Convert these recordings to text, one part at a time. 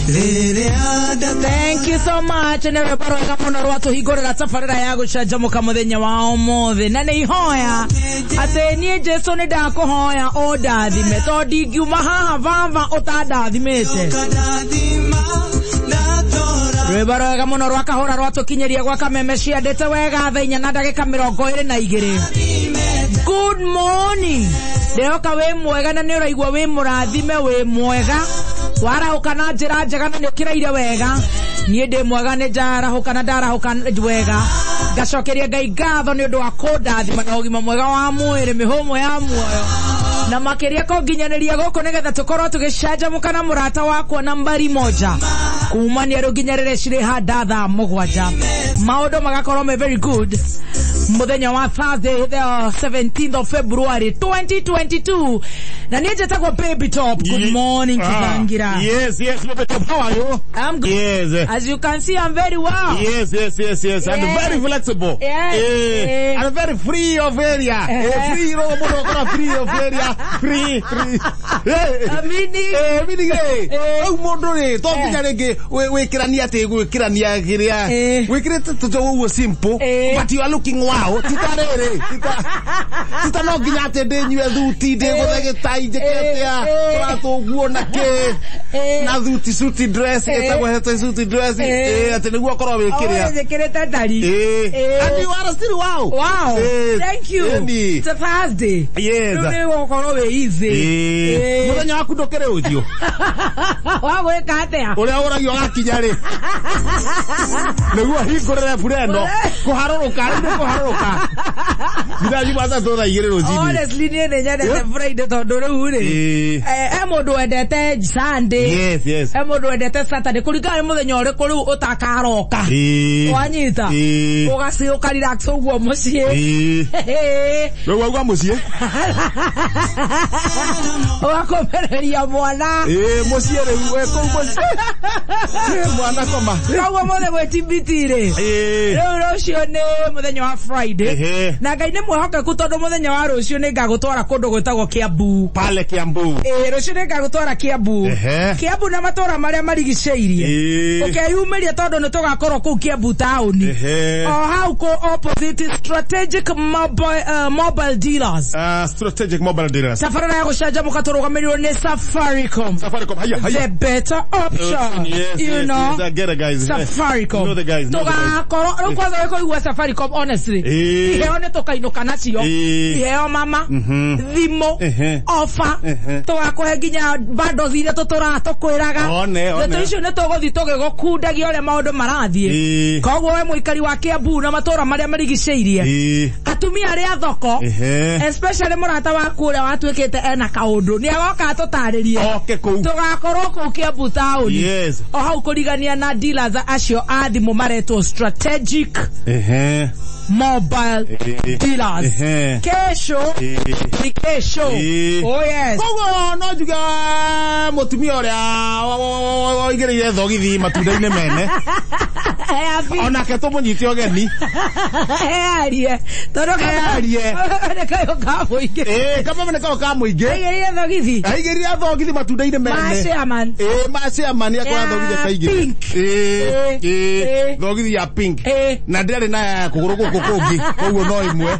Thank you so much. Nĩ rwĩmbo rwega mũno rwatũhingũrĩra tabarĩra ya gũcanjamũka mũthenya wa ũmũthĩ, na nĩ ihoya atĩ niĩ Jesu nĩ ndakũhoya ũndathime, tondũ ndingiuma haha baba ũtandathimĩte. Rwĩmbo rwega mũno rwa kahũra rwatũkinyĩria gwa Kameme ciandĩte wega thaa 4:22. Good morning. Ndĩroka wĩ mwega na nĩ ũraigua wĩ mũrathime, wĩ mwega, warahũka na njĩra njega na nĩ ũkĩraire wega. Niĩ ndĩ mwega, nĩ njarahũka na ndarahũka wega, ngacokeria Ngai ngatho nĩ ũndũ wa kũndathima na ũgima mwega wa mwĩrĩ, mĩhũmũ ya muoyo, na makĩria kũnginyanĩria gũkũ nĩgetha tũkorwo tũgĩcanjamũka na mũrata wakwa nambari moja kumania rĩu nginya rĩrĩa cirĩ handa thaa 7, maũndũ magakorwo me very good mũthenya wa Thursday, the 17th of February 2022. Na niĩ njĩtagwo Baby Top. Good morning, Kibangira. Yes, Baby Top, how are you? I'm good. Yes. As you can see, I'm very well. Yes. And Yes. very flexible. Yes. Eh, and very free of area. Eh. Free, no, no, no, free of area. Free, free. Amini. Meaning, Eh. rĩu mũndũ rĩ, to nginya rĩngĩ wĩkĩrania atĩ gwĩkĩrania kĩrĩa Eh. wĩkĩrĩte tũtũ ũguo simple, Eh. but you are looking wow. Tita rĩrĩ, tita no nginya atĩ ndĩnyue thuti, ndĩgũthe gĩtai, njĩke Eh. atĩa, Eh. tũratũguo na kĩ Eh. na thuti, suit dress, Eh. ĩtagwo hete suit dress, Eh. atĩ nĩguo ũkorwo wĩkĩrĩa. Njĩkĩrĩte ndari. Eh. Eh. And you are still wow. Wow. Eh. Thank you. Ĩni. It's a Thursday. Yes. Rĩu nĩ gũkorwo wĩ easy. Eh. Eh. Mũthenya waku ndũkĩrĩ ũthiũ Wa gwĩka atĩa? ũrĩa ũragio gakinya rĩ, nĩguo hingũrĩre mbura ĩno kũharũrũka, rĩu nĩ kũharũrũka nginya Jumatatũ thaa 2 rũcinĩ. Honestly, niĩ nĩ nyendete Friday tondũ rĩu rĩ, Eh. he mũndũ wendete Sunday, Yes. he mũndũ wendete Saturday, kũringana nĩ mũthenya ũrĩkũ rĩu ũtakaroka. Eh. Wanyita? Eh. Ũgaci ũkarelax ũguo mũciĩ. Eh. Rĩu wauga mũciĩ. Ũgakomereria mwana. Eh, mũciĩ rĩu wĩ kũu mũciĩ. Eh, mwana koma. Koguo mũthĩ gwĩ TBT rĩ, Eh. rĩu rũciũ nĩ mũthenya wa Friday, Ehe. na Ngai nĩ mwĩhokeku tondũ mũthenya wa rũciũ nĩ ngagũtwara kũndũ gwĩtagwo Kiambu. Pale Kiambu. Ĩĩ, rũciũ nĩ ngagũtwara Kiambu. Ehe. Kiambu na matũra marĩa marigicĩirie, Eh. ũkeyumĩria tondũ nĩ tũgakorwo kũu Kiambu taũni, Ehe. o hau kũ opposite Strategic Mobile Dealers. Strategic Mobile Dealers. Tabarĩra ya gũcanjamũka tũrũgamĩrĩirwo nĩ Safaricom, Safaricom, haya, haya. the better option. Yes, you yes, know. yes, I get it, guys. Safaricom. Know the guys, know the guys. Tũgakorwo rĩu kwanza wĩkũigua Safaricom, honestly, Eh. iheo nĩ tũkainũka nacio. Eh. Iheo mama, thimũ, Ehe. ofa, Ehe. tũgakũhe nginya bundles iria tũtũraga tũkwĩraga. One, one. Ndeto icio nĩ tũgũthiĩ tũgĩgũkundagia ũrĩa maũndũ marathiĩ. Eh. Koguo we mũikari wa Kiambu na matũra marĩa marigicĩirie, Eh. atumia arĩa thoko, Ehe. especially mũrata waku ũrĩa watuĩkĩte ena kaũndũ, nĩ agoka atũtarĩrie. Oke kũu. Tũgakorwo kũu Kiambu taũni, Yes. o hau kũrigania na dealers acio a thimũ maretwo Strategic Ehe. Mobile Eh. Dealers. Ehe. Kesho Eh. ni kesho. Eh. Oh yes. Koguo no njuge mũtumia ũrĩa waigĩrĩire thogithi matunda-inĩ mene, Happy. onake tũmũnyite ũgeni. Arie tondũ Arie. nĩ kayũ ka mũingĩ. Eh, kameme nĩ kayũ ka mũingĩ. Aigĩrĩire thogithi Aigĩrĩire thogithi matunda-inĩ ma mene. chairman. Eh, ma chairman akora Ya thogithi akaigĩrĩra. pink. Eh, Eh, eh, eh. thogithi ya pink. Eh. Na ndĩarĩ na ya kũgũrũ gũkũ kũngĩ, koguo no ĩmwe.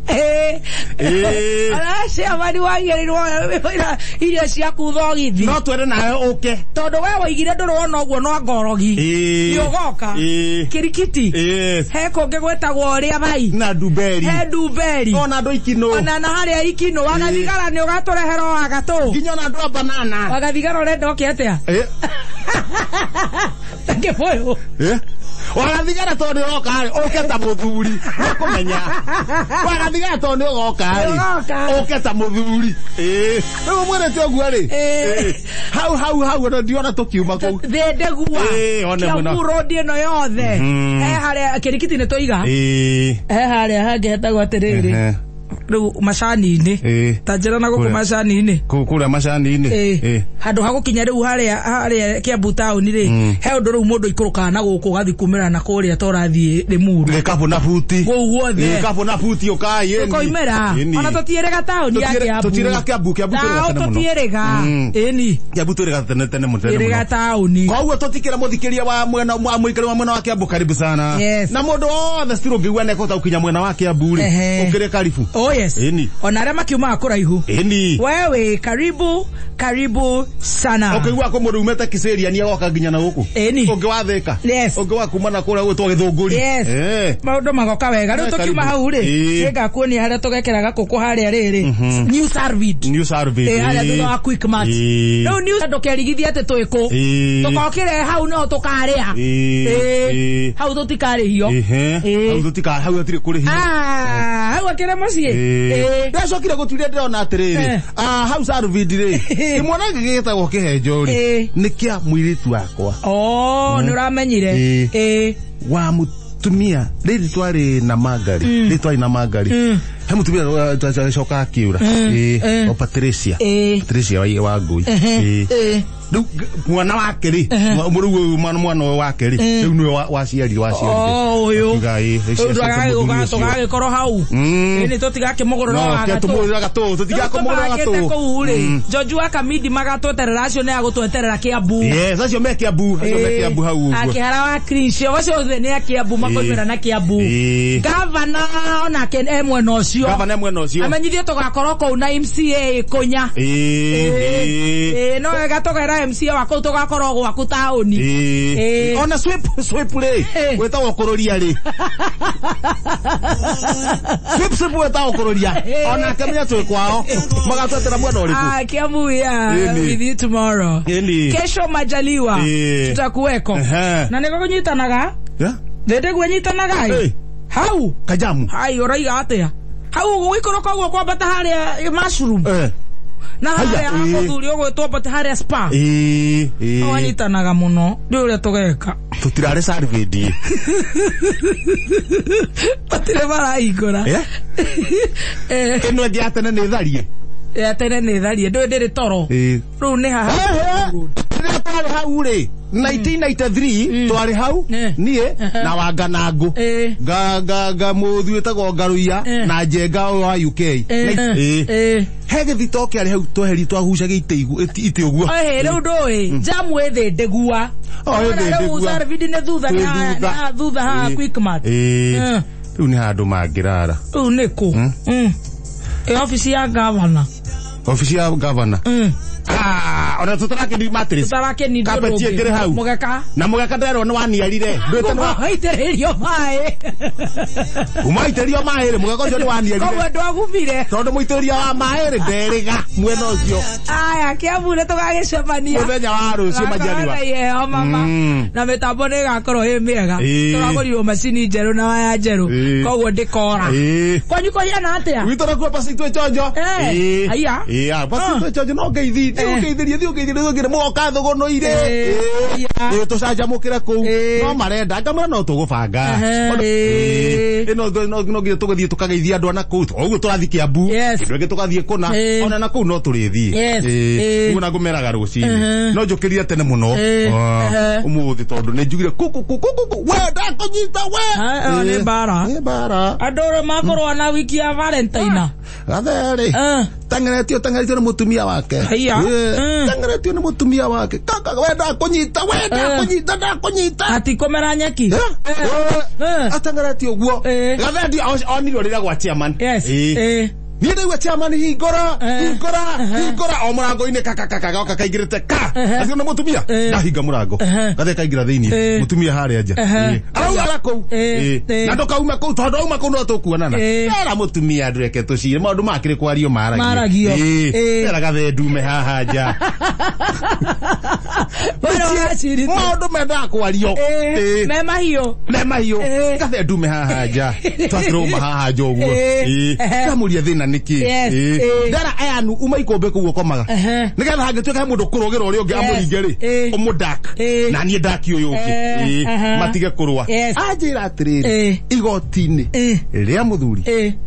Eh. Eh. Ona chairman wagĩrĩirwo irio ciaku thogithi, No twende nawe ũke. tondũ we waigire ndũrona ũguo no ngorogi. Eh. Nĩ ũgoka Eh. Kirikiti. Yes. He kũngĩ gwĩtagwo ũrĩa bai Na Nduberi. he Nduberi. Ona andũ ikinũ. Ona na harĩa ikinũ wagathigara nĩ ũgatũrehera o wagatũ. Nginya ona andũ a banana. Wagathigara ũrenda oke atĩa? Eh. Kĩbũyũ. Eh. Wagathigara tondũ nĩ ũroka rĩ, ũke ta mũthuri, nĩkũmenya. Wagathigara tondũ nĩ ũgoka rĩ, Nĩ ũgoka. ũke ta mũthuri. Ĩĩ. Rĩu mwĩrĩte ũguo rĩ. Ĩĩ. Ĩĩ. Hau hau hau ona ndiona tũkiuma kũu. Thĩndĩgua. Ĩĩ, one mũno. Kiambu road ĩno yothe. Mhm. He harĩa Kĩrikiti nĩ tũiga. Ĩĩ. He harĩa hangĩ hetagwo atĩrĩrĩ. Ehe. rĩu macani-inĩ. Ĩĩ. Ta njĩra na gũkũ Kũrĩa. macani-inĩ. Kũrĩa macani-inĩ. Ĩĩ. Ĩĩ. Handũ ha gũkinya rĩu harĩa Kiambu town rĩ, he ũndũ rĩu mũndũ ikũrũkaga na gũkũ ũgathiĩ kumĩra na kũrĩa ta ũrathiĩ Limuru. Gĩkabũ na buti. Kũu guothe. Gĩkabũ na buti ũkai. Ĩni. Tũkoimĩra. Ĩni. Ona tũtiĩrĩga taũni ya Kiambu. Tũtiĩrĩga Kiambu, Kiambu twĩrĩga Tao tene mũno. tũtiĩrĩga. Ĩni. Kiambu twĩrĩga tene tene mũno tene Ĩrĩga mũno. taũni. Koguo tũtikĩra mũthikĩria wa mwena wa mũikari wa mwena wa Kiambu karibu sana. Yes. Na mũndũ wothe still ũngĩigua nĩekũhota gũkinya mwena wa Kiambu rĩ, Ehe. ũkĩrĩ karibu. Oh yes. Ĩni. Ona arĩa makiumaga kũraihu. Ĩni. Wewe karibu karibu sana. Ũkĩigua kũ mũndũ umĩte Kiserian agoka nginya na gũkũ. Ĩni. Ũngĩ wa Thĩka. Yes. Ũngĩ wa kuma na kũrĩa gwĩtwo Gĩthũngũri. Yes. Eh. Maũndũ magoka wega. Rĩu Eh, tũkiuma karibu. hau rĩ, Ĩĩ. nĩngakuonia harĩa tũgekĩra gakũkũ harĩa rĩrĩ. New Sarvid. New Sarvid. Ĩĩ, harĩa thutha wa Quickmart. Ĩĩ. Rĩu new ndũkerigithie atĩ twĩ kũ. Ĩĩ. Tũkokĩre hau no tũkarĩa. Ĩĩ. Ĩĩ. Ĩĩ. Hau tũtikarĩhio. Ehe. Ĩĩ. Hau tũtika hau hatirĩ kũrĩhio. Ah, hau akĩrĩ mũciĩ. Ĩĩ. Ndacokire gũturia ndĩrona atĩrĩrĩ, Eh. hau Sarvid rĩ, kĩmwana gĩkĩ gĩtagwo kĩhenjo rĩ, Ĩĩ. nĩ kĩa mũirĩtu wakwa Oh, nĩ ũramenyire. Ĩĩ. Ĩĩ. wa mũtumia rĩrĩ twarĩ na mangari, rĩrĩ twarĩ na mangari, he mũtumia acoka akiũra. Ĩĩ, o Patricia. Ĩĩ. Patricia wa Ngũi. Ĩĩ. Ĩĩ. Rĩu mwana wake rĩ, rĩu ũyũ mwana ũyũ wake rĩ, rĩu nĩwe waciarire waciarire. Oh, ũyũ. Akiuga, ĩĩ, Rĩu mũthuri ũcio. tũgagĩkorwo hau. Ĩni tũtigakĩmũgũrũra No, wa ke gatũ. tũmũgũrĩra gatũ, tũtigakũmũgũrĩra Rĩu gatũ. tũbangĩte kũu rĩ, George wa Kamindi magatweterera acio nĩ agũtweterera Kiambu. Yes, acio me Kiambu, acio me Kiambu hau ũguo. Akĩhara wa Clinch, acio othe nĩ a Kiambu makoimĩra na Kiambu. Ĩĩ. Gavana onake e mwena ũcio. Gavana mwena ũcio. Amenyithie tũgakorwo kũu na MCA Kũnya. Ĩĩ, ĩĩ. Ĩĩ, no wega tũkera MCA wa kũu tũgakorwo gwaku taũni. Ĩĩ. Ĩĩ. Ona sweep sweep rĩ, Ĩĩ. wĩtagwo kũrũria rĩ. Sweep sweep wĩtagwo kũrũria. Ĩĩ. Ona akĩmenya twĩ kwao, magatwetera mwena ũrĩkũ. Ah, Kiambu we are Ĩni. with you tomorrow. Ĩni. Kesho majaliwa Ĩĩ. tutakuweko. Ehe. Na nĩko kũnyitanaga? Yeah? Thĩndĩguo nyitanaga Ĩĩ. ĩ? Hau. Kajamu. Hai ũraiga atĩa? Hau gũikũrũka ũguo kwambata harĩa mushroom. Eh. Na Haya, harĩa ĩĩ. mũthuri ũgwĩtwo mbate harĩa spa. Ĩĩ, ĩĩ. Wanyitanaga mũno. Ndiũĩ ũrĩa tũgeka. Tũtirarĩ surveyed. Matirĩ marahingũra. Eh? Eh, Ĩno ĩngĩ ya tene nĩ tharie. ya tene nĩ tharie. Ndũĩ ndĩrĩ toro. Ĩĩ. Rĩu nĩ haha. Rĩrĩa twarĩ hau rĩ, 1993 twarĩ hau Eh. niĩ na Wanganangũ Ĩĩ. nga nga nga mũthi wĩtagwo Ngaruiya Eh. na Njenga ũyũ wa UK. Eh, Ĩĩ. eh. He gĩthito kĩarĩ hau tweheri twagucagia itĩ ũguo. Ohe rĩu ndũĩ jamu ĩ thĩ ndĩgua. Oh, ĩ thĩ Rĩu ndĩgua. Sarvidi nĩ thutha Twĩ nĩ ha- thutha. nĩ ha thutha ha Ĩĩ. Quickmart. Ĩĩ. Eh. Rĩu nĩ handũ mangĩrara. Rĩu nĩ kũ? Mm. Ĩ obici ya gavana. Obici ya gavana. Mm. Ah, ona tũtarakĩni mattress. Tũtarakĩni Carpet ĩngĩrĩ hau. Mũgeka. Na mũgeka nderwo nĩ waniarire. Ndwĩte nĩ wa Waitĩrĩrio maĩ. umaitĩrio maĩ rĩ, mũgeka ũcio nĩ waniarire. Koguo ndwagumire. Tondũ mũitĩrĩria wa maĩ rĩ nderĩga mwena ũcio. Aya, Kiambu nĩ tũgagĩcemania. Mũthenya wa rũciũ majaliwa. Gakorwo na iheo mama. Mm. Na mĩtambo nĩ ĩgakorwo ĩ mĩega. Ĩĩ. Tũragũrirwo macini njerũ na waya njerũ. Ĩĩ. Koguo ndĩkora. Ĩĩ. Kwanyu kũhiana atĩa? Witũ nakuo basi twĩ chonjo. Eh, Ĩĩ. haiya. Ĩĩ, ah, basi Ah. twĩ chonjo no ngeithi, Eh. thiĩ ũngeithĩrie, thiĩ ũngeithĩrie, mũgoka thũgũnũ-irĩ. Eh, Ĩĩ. haiya. Ĩĩ, tũcanjamũkĩre kũu. Ĩĩ. No marenda, ngamwĩra no tũgũbanga. Ehe. Tondũ- Ĩĩ. Ĩĩ. Ĩno no nginya tũgĩthiĩ tũkageithia andũ a na kũu. Ũguo tũrathiĩ Kiambu. Yes. Kĩndũ ĩngĩ tũgathiĩ kũna. Ĩĩ. Ona na kũu no tũrĩthiĩ. Yes. Ĩĩ. Ĩĩ. Ũguo na ngũmeraga rũcinĩ. Ehe. No njũkĩrire tene mũno. Ĩĩ. Ah, Ehe. Ũmũthĩ tondũ nĩ njugire kũ kũ kũ kũ kũ kũ. We ndakũnyita we. Ah, ĩyo nĩ Ĩĩ. mbara. Nĩ mbara. Andũ rĩ makũrũa na wiki ya Valentine. Gatherĩ. Eh. Teng'eretio teng'eretio nĩ mũtumia wake. Haiya. Ĩĩ. Mm. Teng'eretio nĩ mũtumia wake. Kaka we ndakũnyita we ndakũnyita ndakũnyita. Atikũmera nyeki. Eh, Eh. Ateng'eretio ũguo. Eh. Gathendi onirwo rĩrĩa gwa chairman. Yes. Ĩĩ. Eh. Niĩ ndaigua chairman hingũra Eh. hingũra Eh. hingũra o mũrango-inĩ ka ka ka ka goka kaingĩrĩte ka. Eh. Acio nĩ mũtumia. Eh. Ndahinga mũrango. Eh. Gathe kaingĩra thĩinĩ. Eh. Mũtumia harĩa nja. Eh. Ĩĩ. Arauga ara kũu. Eh. Ĩĩ. Eh. Na ndũkauma kũu tondũ auma kũu no tũkuonana. Eh. Era mũtumia ndũreke tũcire maũndũ makĩrĩ kwario maragio. Maragio. Ĩĩ. Eh. Era gathe ndume haha nja. Wena Mĩciĩ maũndũ mendaga kwario. Me mahiũ. Me mahiũ. Gathe ndume haha nja. Twakĩrũma haha nja ũguo. Ndamũria thĩna nĩkĩ? Ndara aya uma ikũmbĩ kũu ũkomaga. Nĩgetha hangĩtuĩka he mũndũ kũrũgĩra ũrĩa ũngĩ amũringe rĩ, ũmũdak. Na niĩ ndaki ũyũ ũngĩ. Matige kũrũa. Anjĩra atĩrĩrĩ, igoti-inĩ rĩa mũthuri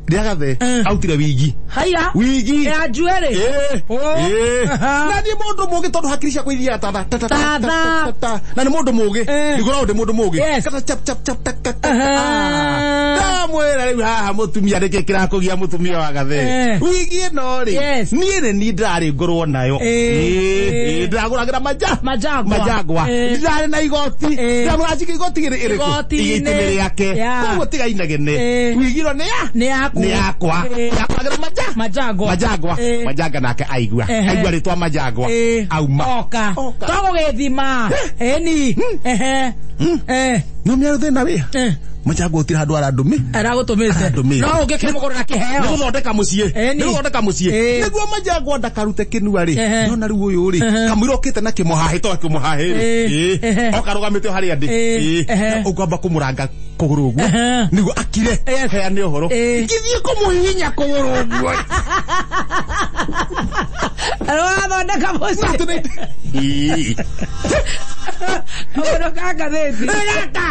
rĩa Gathe autire wigi. Haya. Wigi. Ya njuĩrĩ. Na niĩ mũndũ mũgĩ tondũ hakiri ciakwa ithiaga tatha tata. Na nĩ mũndũ mũgĩ. Ndigũragwo ndĩ mũndũ mũgĩ. Kata chap chap chap tak tak. Ndamwĩra rĩu haha mũtumia nĩkĩ kĩrakũgia mũtumia wa Gathe. Wigi ĩno rĩ, niĩ nĩ niĩ ndĩrarĩ ngũrwo nayo. Ndĩragũragĩra majangwa. Ndirarĩ na igoti. Ndĩramũranjika igoti rĩrĩkũ? Igoti-inĩ rĩake. Koguo tiga inegene. Wigi ĩno nĩ yaku. Nĩ yakwa. Ndĩragũragĩra majangwa. Majangwa. Majanga nake aigua. Aigua rĩtwa majangwa. Auma. Oka. Togũgĩthima. Ĩni. No mĩario thĩna wĩ. Majangwa gũtirĩ handũ arandũmĩ. Aragũtũmĩte. No ũngĩkĩmũgũrĩra kĩheo. Nĩ gũthondeka mũciĩ. Nĩ gũthondeka mũciĩ. Nĩguo majangwa ndakarute kĩnua rĩ. Ndona rĩu ũyũ rĩ. Kamũira okĩte na kĩmũhahĩ to kĩmũhahĩ rĩ. Okarũgamĩte o harĩa ndĩ. Ũkwamba kũmũranga kũgũrũ ũguo. Nĩguo akire. Heane ũhoro. Ngĩthiĩ kũmũhihinya kũgũrũ ũguo. Arathondeka mũciĩ. Kamũno ka ngathĩti. Gaka.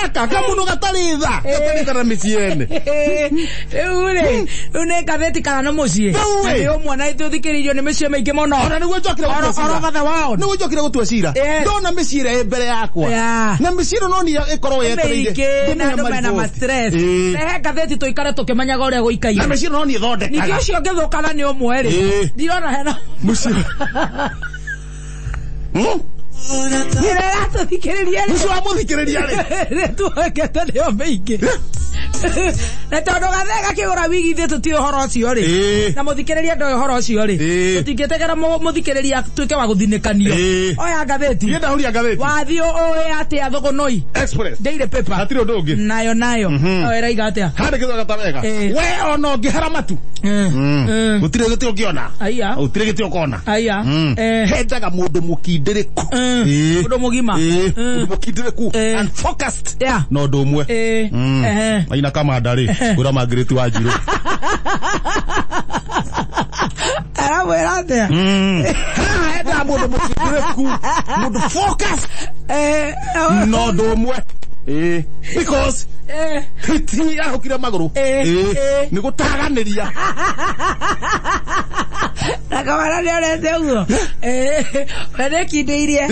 Gaka kamũno gatarĩ tha. Gatarĩ tha na mĩciĩ ene. Rĩu rĩ, rĩu nĩ ngathĩti kana nĩ mũciĩ. Rĩu rĩ. Nĩ ũmwe na ithuĩ thikĩrĩirio nĩ mĩciĩ mĩingĩ mũno. Ona nĩguo njokire gũtua cira. All over the world. Nĩguo njokire gũtua cira. Ndona mĩciĩ ĩrĩa ĩ mbere yakwa. Na mĩciĩ ĩno no nĩ ĩkorwo yetereire. Mĩingĩ na andũ mena ma stress. Rehe ngathĩti tũikare tũkĩmenyaga ũrĩa gũikaire. Na mĩciĩ ĩno no nĩ ĩthondekaga. Ningĩ ũcio ũngĩthũkana nĩ ũmwe rĩ. Ndirona hena mũciĩ. Ĩrĩa ĩratũthikĩrĩria rĩ. Mũciĩ wa mũthikĩrĩria rĩ. Nĩ tuongete nĩyo mĩingĩ. Na tondũ Gathe gakĩgũra wigi ithuĩ tũtiũĩ ũhoro ũcio rĩ. Na mũthikĩrĩria ndoĩ ũhoro ũcio rĩ. Tũtingĩtegera mũthikĩrĩria tuĩke wa gũthinĩkanio. Oya ngathĩti. Niĩ ndahũria ngathĩti. Wathiĩ ũĩ atĩa Thũgũnũi. Express. Daily paper. Hatirĩ ũndũ ũngĩ. Nayo nayo. O ĩraiga atĩa? Handĩkĩtwo gata wega. We ona ũngĩhara matu. Gũtirĩ gĩtĩ ũngĩona. Aya. Gũtirĩ gĩtĩ ũkona. Aya. Henjaga mũndũ mũkindĩrĩku. Mũndũ mũgima. Mũndũ mũkindĩrĩku and focused. Na ũndũ ũmwe. Maina Kamanda rĩ, kwĩra Margaret Wanjirũ. Aramwĩra atĩa? Haha endaga mũndũ mũkindĩrĩku, mũndũ focused. Na ũndũ ũmwe. Because hiti yahũkire magũrũ. Nĩ gũtaganĩria. Na Kamanda nĩ orete ũguo. We nĩkindĩirie.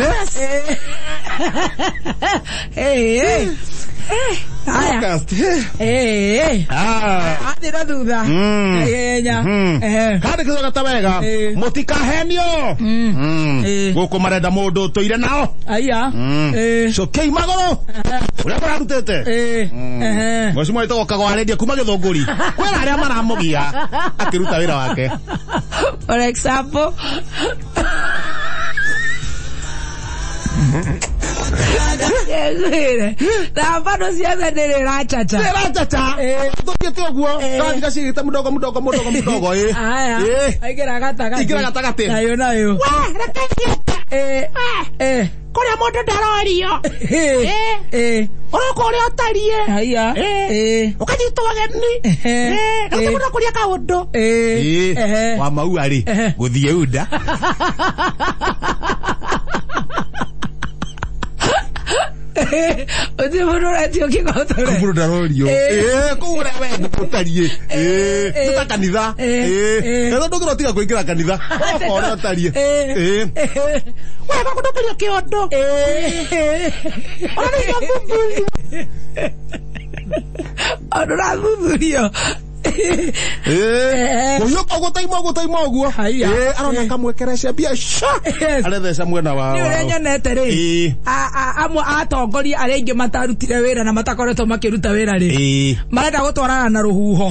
Haya. Athiĩ na thutha. Ihenya. Handĩkĩtwo gata wega. Mũtikahenio. Gũkũ marenda mũndũ ũtũire nao. Aya. Cokiai magũrũ. Ũrĩa mũrarutĩte. Mheshimiwa wĩtagwo Kago arendia kuma Gĩthũngũri. Kwĩna arĩa maramũgia akĩruta wĩra wake. For example. Na bado ciothe nĩ rĩracaca. Rĩracaca. Tũthiĩte ũguo. Tũrathiĩ gacigĩte mũdogo mũdogo mũdogo mũdogo. Aya. Aingĩra gatagatĩ. Ingĩra gatagatĩ. Nayo nayo. We, reke thiĩte. Kũrĩa mũndũ ndarorio. Ũroka ũrĩa ũtariĩ. Haya. Ũkanyitwo ageni. Na ũtagũra kũrĩa kaũndũ. Wa maua rĩ, gũthiĩ unda. Ũtirĩ mũndũ ũretio kĩgotore. Mũndũ ndarorio. Kũu ũrĩa we ũtariĩ. Nĩ ta kanitha. Ethwo ndũngĩrwo tiga kũingĩra kanitha. Ũroka ũrĩa ũtariĩ. We gũkũndũkĩrio kĩondo. Ona nĩ irathuthurio. Ona ũrathuthurio. Kũhiũka ũguo gũtaima ũguo. Arona kamwekerecia biacara. Aretheca mwena wa. Nĩ ũrĩa nyonete rĩ. Amwe atongoria arĩa aingĩ matarutire wĩra na matakoretwo makĩruta wĩra rĩ. Marenda gũtwarana na rũhuho.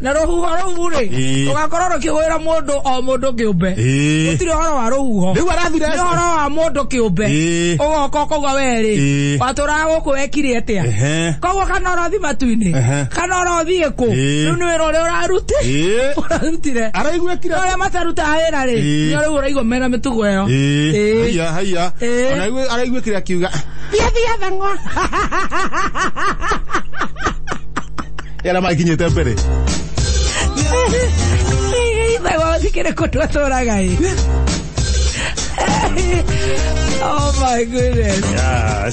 Na rũhuho rũu rĩ, rũgakorwo rũkĩgwĩra mũndũ o mũndũ kĩũmbe. Gũtirĩ ũhoro wa rũhuho. Rĩu arathire. Nĩ ũhoro wa mũndũ kĩũmbe. Ũgoka ũkauga we rĩ, watũraga gũkũ wekire atĩa? Koguo kana ũrothi matu-inĩ, kana ũrothiĩ kũ? Rĩu nĩ wĩra ũrĩa ũrarute Ĩĩ. ũrarutire. Araiguĩkire. Arĩa matarutaga wĩra rĩ, Ĩĩ. nĩ rĩu ũraigua mena mĩtugo ĩyo. Ĩĩ. Ĩĩ. Haiya haiya. Ĩĩ. Ona araiguĩkire akiuga thia thia thang'wa. Yara makinyĩte mbere. Ithagwa gũtikĩrĩ kũndũ atũraga ĩ. Oh my goodness.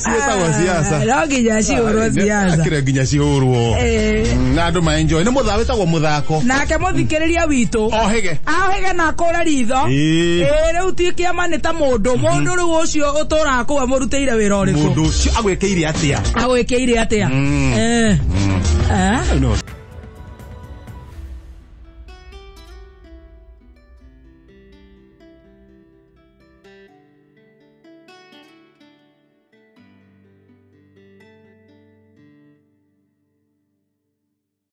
Ciĩtagwo siasa. No nginya cihũrwo siasa. Akĩrĩ nginya cihũrwo. Ĩĩ. Na andũ ma enjoy. Nĩ mũthako wĩtagwo mũthako. Nake mũthikĩrĩria witũ Ohĩge. ahohĩge na akũre ritho. Ĩĩ. Ĩĩ, rĩu ti kĩama nĩ ta mũndũ mũndũ rĩu ũcio ũtũraga kũu amũrutĩire wĩra ũrĩkũ? Mũndũ ũcio agwĩkĩire atĩa? Agwĩkĩire atĩa? Eh. Eh? No.